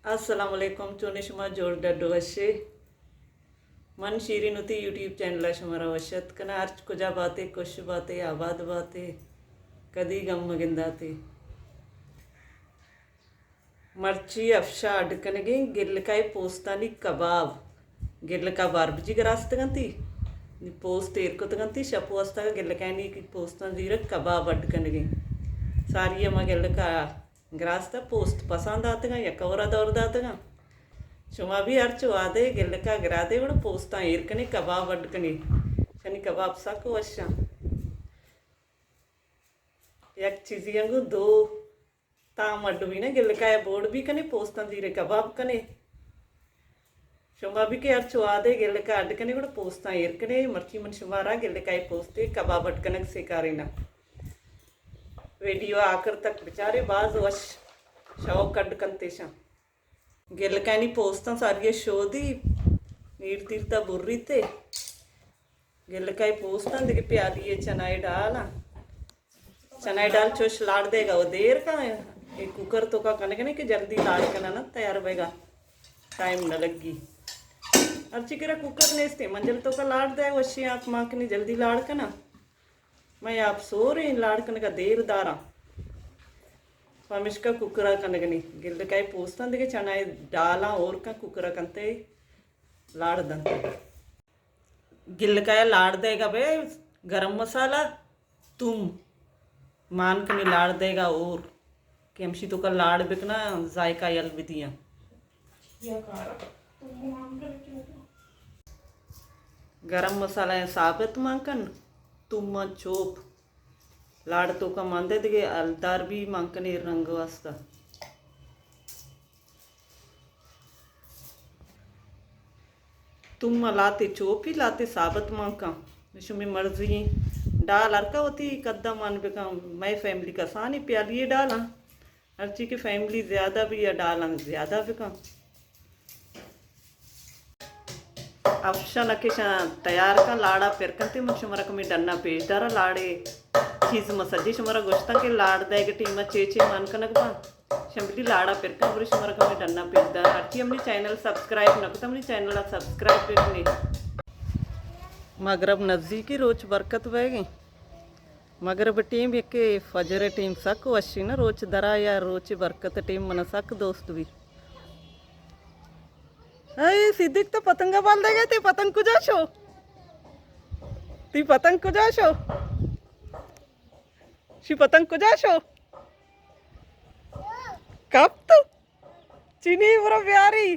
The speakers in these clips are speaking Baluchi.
السلام علیکم، چونے شما؟ جوڑ ڈڈ وشے؟ من شیرین وتی یوٹیوب چینل ءَ شمارا وش اتک کناں۔ ہرچ کجا باتے، خوش باتے، آباد باتے، کدی گم مگنداتے۔ مرچی افشا اڈ کنگیں گلکائے پوستانی کباب۔ گلکا باربجی گراستگنتی، نی پوست ایر کتگنتی، شپ واسطہ گلکانی پوستان زیرک کباب اڈ کنگیں۔ ساری ہما گلکا گراستا پوست پسند آتگاں، یک کورا دور داتگاں۔ شما بھی ہرچ وادے گلکا گرادے گڑا پوستان ایر کنے، کباب اڈ کنے۔ شنی کباب سک وشاں۔ یک چیزی انگو دو تام اڈ بی نہ، گلکا یا بوڑ بھی کنے، پوستان زیرے کباب کنے۔ شما بھی کہ ہرچ وادے گلکا اڈ کنے گڑا پوستان ایر کنے۔ مرچی من شمارا گلکائے پوستے کباب اڈ کنگ سیکاریناں۔ ویڈیو آخر تک بچارے، باز وش شوق اڈ کنتیشاں۔ گلکانی پوستان ساری شودی، نیر تیر تا بریتے۔ گلکائے پوستان دگہ پیالی چنائے ڈالاں۔ چنائے ڈال چوش لاڑ دے گا، وہ دیر کا اے کوکر تو کا کنگنے کہ جلدی لاڑ کنا نا تیار بیگا، ٹائم نہ لگی۔ ہرچی کرا کوکر نیستے، منجل تو کا لاڑ دے، وشی آپ ماں کنی جلدی لاڑ کنا۔ میں آپ سوریں لاڑ کنگا دیر داراں۔ پمیشکا کوکرا کنگنی۔ گلکائے پوستان دگہ چنائے ڈالاں اور کن کوکرا کنتے لاڑ دنتے۔ گلکایا لاڑ دے گا بے گرم مسالہ، توم، مان کنی لاڑ دے گا اور کہ ہمشی تو کا لاڑ بکنا ذائقہ یل بدیاں۔ گرم مسالہ ءَ ثابت مان کن، توم ءَ چوپ، لاڑ توکا مان دے دگہ الدار بھی مان کن اے رنگ واسطہ۔ توم ءَ لاتے چوپی لاتے ثابت مان کن، شمی مرضی۔ ڈال ہر کا وتی قدہ مان بکن، مئے فیملی کسانی پیالی ڈالاں۔ ہرچی کہ فیملی زیادہ بی یا ڈالاں زیادہ بکن۔ افشان اکشاں تیار کن، لاڑا پر کنتے، من شمارا کمی ڈنا پیش دارا۔ لاڑے چیز مسجی شمارا گوشتاں کہ لاڑ دے گے ٹیما چے چے مان کنگ با۔ شمبلی لاڑا پر کن، برے شمارا کمی ڈنا پیش دار۔ ہرچی ہمنی چینل سبسکرائب نہ کتا، ہمنی چینل سبسکرائب بکنی۔ مغرب نزدیکی، روچ برکت بے گے۔ مغرب ٹیم یکے فجر ٹیم سک وشی نا، روچ درا یا روچ برکت ٹیم منا سک دوست بی۔ اے صدیق تو پتنگ بال دے گئے، تی پتنگ کجا شو؟ تی پتنگ کجا شو؟ شی پتنگ کجا شو؟ کپت؟ چینی برو بیاری۔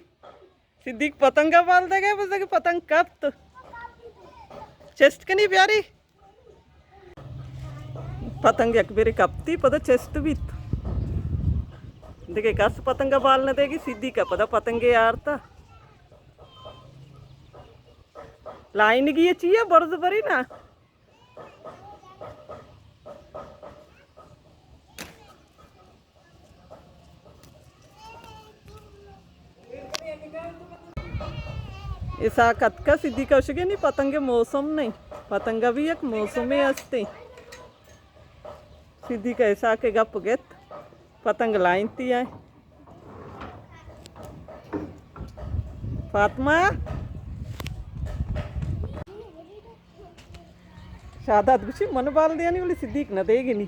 صدیق پتنگ بال دے گئے، بس کہ پتنگ کپت۔ چست کنی بیاری۔ پتنگ یک بیرے کپتی، پدا چست بیت۔ دگہ کس پتنگ بال نہ دے گی، صدیق پدا پتنگے آرتا۔ لائنگی چیئے برز بری نا۔ اسحاق اتکا، صدیقا گوشگے نی پتنگ موسم نہیں، پتنگا بھی یک موسمے ہستے۔ صدیقا اسحاق گپ گت، پتنگ لائنتی آئے۔ فاطمہ، شاداد گوشی من بال دیانی، ولی صدیق نہ دیگنی۔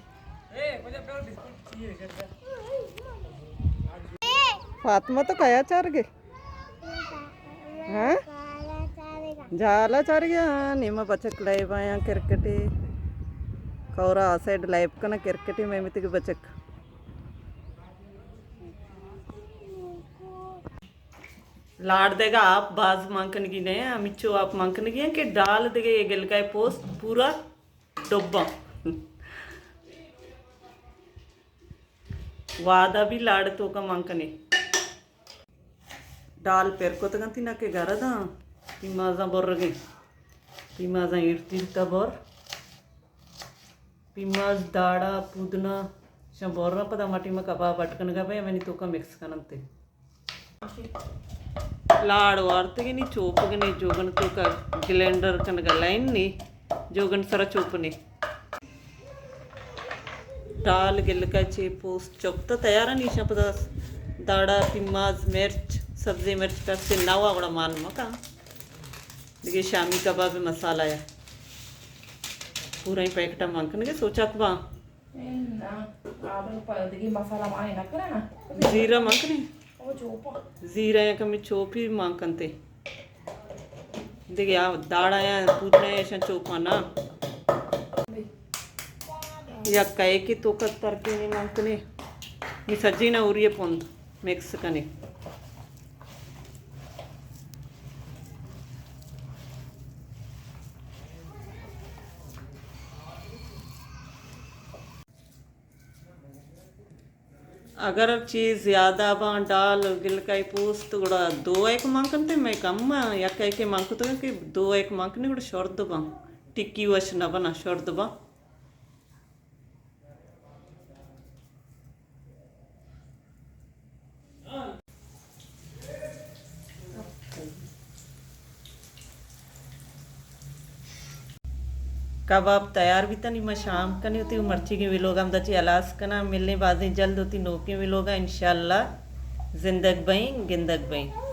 فاطمہ تو کیا چار گے؟ ہاں؟ جالا چار گے، ہاں، نیمہ بچک لائب آیا کرکٹے۔ کورا آ سائیڈ لائب کنا کرکٹے، میں متک بچک۔ لاڑ دیگا آپ باز مانکنگی نہ، ہمیچو آپ مانکنگی ہیں کہ ڈال دیگے یہ گلگائے پوست پورا ڈبا۔ وعدہ بھی لاڑ توکا مانکنے۔ ڈال پر کتگنتی نہ کہ گرداں، پیمازاں برگیں۔ پیمازاں ایرتیرتا بر۔ پیماز، داڑا، پودنا، شاں بورنا پدا ما ٹیما کباب اڈ کنگا بے، ہمینی توکا مکس کننتے۔ لاڑ وارتگنی چوپگنی جوگن توکا گلینڈر کنگا لائن نی جوگن سرا چوپنی۔ ڈال گلکا چے پوست چوپتا تیارا، نیشاں پدا تاڑا، پیماز، مرچ، سبزی مرچ کسے نہ وا گڑا مان مکن۔ دگہ شامی کباب مسالہ یا پورا پیکٹ مان کنگے سوچاک باں۔ اے نا، آبر پہ دگہ مسالہ مان نہ کناں نا۔ زیرہ مان کنی؟ او چوپا۔ زیرہ یا کمی چوپی مان کنتے۔ دگہ آ داڑا یا پوتنا یا شن چوپا نا۔ یک کئے کہ تو کت ترکینے مان کنے۔ نی سجی نا اوری پوند مکس کنے۔ اگر چیز زیادہ باں، ڈال، گلکائی پوست، گڑا دو ایک مان کنتے، مئے کم آں، یک ایکے مان کتگاں کہ دو ایک مان کنے، گڑا شرد باں، ٹکی وش نہ بنا، شرد باں۔ کباب تیار بیتن، نی ما شام کنیں، وتی مرچیگیں ویلوگ ہم دچی ہلاس کناں۔ ملیں بازیں جلد وتی نوکیں ویلوگا انشاءاللہ۔ زندگ بئیں، گندگ بئیں۔